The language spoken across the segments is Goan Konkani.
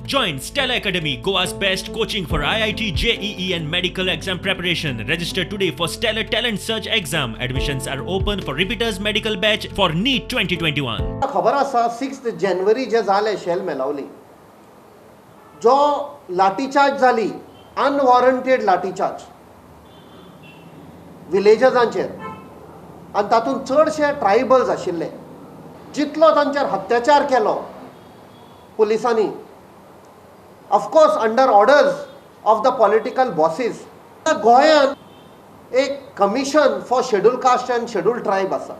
Join Stella Academy, Goa's best coaching for IIT, JEE and medical exam preparation. Register today for Stellar Talent Search exam. Admissions are open for repeaters medical batch for NEET 2021. खबर आसा 6 जानेवारी जे जालें शेल मेलावली, जो लाठीचार्ज जाली, अनवॉरंटेड लाठीचार्ज विलेजर्सांचेर, आनी तातूंत चडशे ट्रायबल्स आशिल्ले, जितलो तांचेर अत्याचार केलो पुलिसांनी, of course under orders of the political bosses. गोंयांत एक commission for schedule caste and schedule tribe आसा.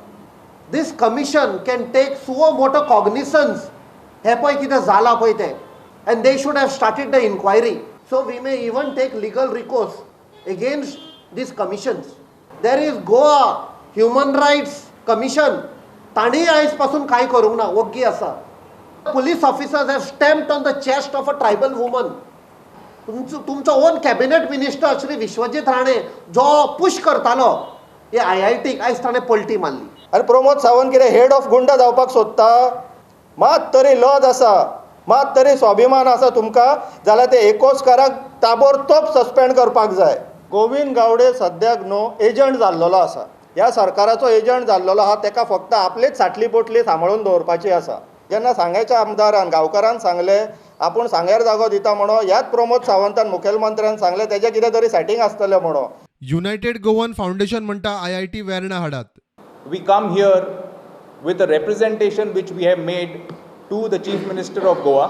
This commission can take suo motu cognizance हे पळय कितें जालां पळय तें, and they should have started the inquiry. So we may even take legal recourse against these commissions. There is Goa Human Rights Commission, तांणी आयज पासून कांय करूंक ना, वग्गी आसा. Police officers have stamped on the chest of a tribal woman. तुमचो own cabinet minister Shri Vishwajit Rane जो पुश करतालो हे IIT आयज ताणें पलटी मारली. आनी प्रमोद सावंत कितें हेड ऑफ गुंडा जावपाक सोदता? मात तरी लज आसा, मात तरी स्वाभिमान आसा तुमकां जाल्यार ते एकोस्काराक ताबोरतोब सस्पेंड करपाक जाय. गोविंद गावडे सद्याक न्हू एजंट जाल्लोलो आसा, ह्या सरकाराचो एजंट जाल्लोलो आहा. तेका फक्त आपलीच साटली पोटली सांबाळून दवरपाची आसा. जेन्ना सांग्याच्या आमदारान गांवकारान सांगलें आपूण सांग्यार जागो दिता म्हणून, ह्याच प्रमोद सावंतान मुखेलमंत्र्यान सांगलें तेजें कितें तरी सेटींग आसतलें म्हणून. युनायटेड गोवन फाउंडेशन म्हणटा IIT Verna हाडात. We come here with a representation which we have made to the Chief Minister of Goa,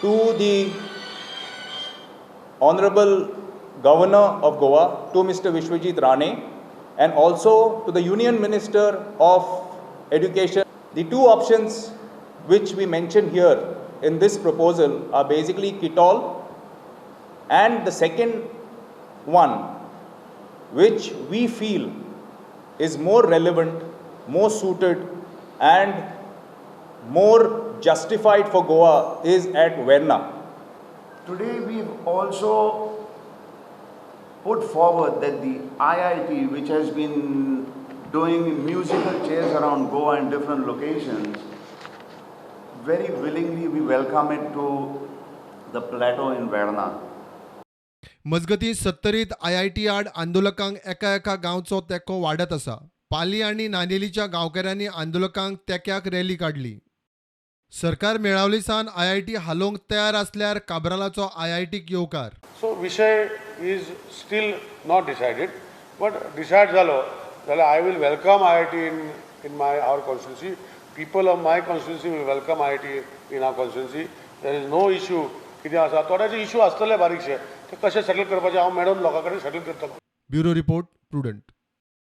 to the Honorable Governor of Goa, to Mr. Vishwajit Rane, and also to the Union Minister of Education. The two options which we mention here in this proposal are basically Kitol and the second one, which we feel is more relevant, more suited and more justified for Goa, is at Verna. Today we've also put forward that the IIT, which has been doing musical chairs around Goa in different locations, very willingly we welcome it to the plateau in Verna. मजगतीं सत्तरीत IIT आड आंदोलकांक एका एका गांवचो तेंको वाडत आसा. पाली आनी नानेलीच्या गांवकऱ्यांनी आंदोलकांक तेंक्याक रॅली काडली. सरकार मेळावली सावन IIT हालोवंक तयार आसल्यार काब्रालाचो IITक येवकार. सो विशय is still not decided, but decide जालो जाल्यार I will welcome IIT in my our constituency. People of my constituency will welcome IIT in our constituency. There is no issue. कितें आसा थोड्याचे इशू आसतले बारीकशे, ते कशे सेटल करपाचे हांव मॅडम लोकां कडेन सेटल करतलो. Bureau report, Prudent.